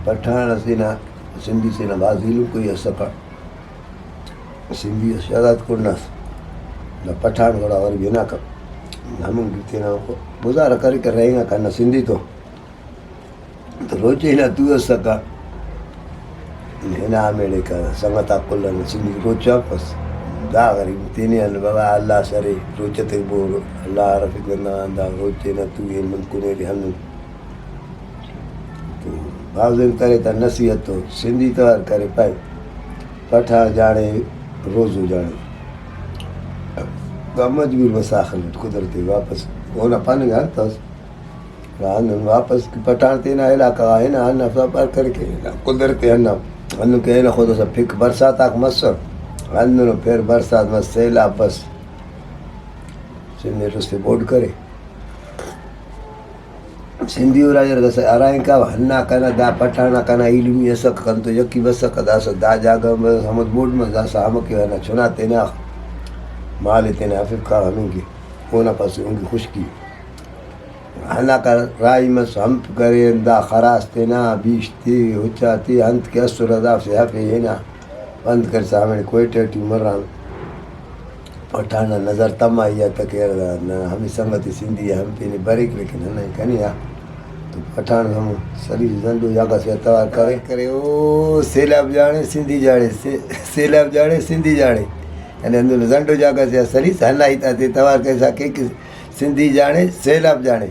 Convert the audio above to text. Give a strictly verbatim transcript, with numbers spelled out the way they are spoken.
پٹھان اسے نا، سندھی سے نا بھاز ایلم کوئی اسکہ۔ سندھی اس شہزاد کنڈ ئس۔ دا پٹھان گڑا غریب ہناکہ ہمون کہ تینا گزارہ کریکہ رہینگاکہ ہندا سندھی تو۔ تو روچہ ہنا تو اسکہ۔ ہنا ہمیڑے کہ سنگت آک کل ہندا سندھی روچہ آک بس۔ دا غریب تینے ہن بابا اللہ سرے روچہ تے بور اللہ رفیق ننا ہندا روچہ ہنا تو ہن من کنے ہنو۔ تو بھاز انت کرے تا نصیحت تو سندھی توار کرے پائے پٹھان جاڑے روزو جاڑے۔ دا مجبور بس آخر قدرتے واپس اونا پاننگ ہر تس۔ ہندن واپس پٹھان تینا علاقہ غا ہنا ہندا سفر کرے کہ قدرتے ہندا ہندن کہ ہنا خود اسا پھک برسات آک مسر۔ ہندن پھر برسات مس سیلاب بس سندھ استے بوڈ کرے۔ سندھی اراجر داسہ ہرائنکا ہندا کنا دا پٹھانا کنا ایلمی اسکہ کنتو یکی بسکہ داسہ دا جاگہ بس ہمود بوڈ مس داسہ ہمکہ ہندا چنا تینا مال تینا ہرفک کا ہنوکہ اونا پاسہ انگی خشکی ہندا کا راہی مس ہمپ کرے ہندا خراس تینا بیش تے ہچا تے انت کہ اسرہ دافتے ہرفے ہنا بند کرسا ہمڑے کوئٹہ ٹی مران۔ پٹھان نا نظر تمائی آ تکے ہردا ننا ہمے سنگت سندھی آ ہم تینے بریک لیکن ہندا کنے آ تو پٹھان ہم سلیس زنڈو جاگہ سے آ توار کرے کرے او سیلاب جاڑے سندھی جاڑے سے-، سیلاب جاڑے سندھی جاڑے یعنی ہندن زنڈو جاگہ سے آ سلیس ہندا ہیت آتے توار کرسا کہ کہ سندھی جاڑے سیلاب جاڑے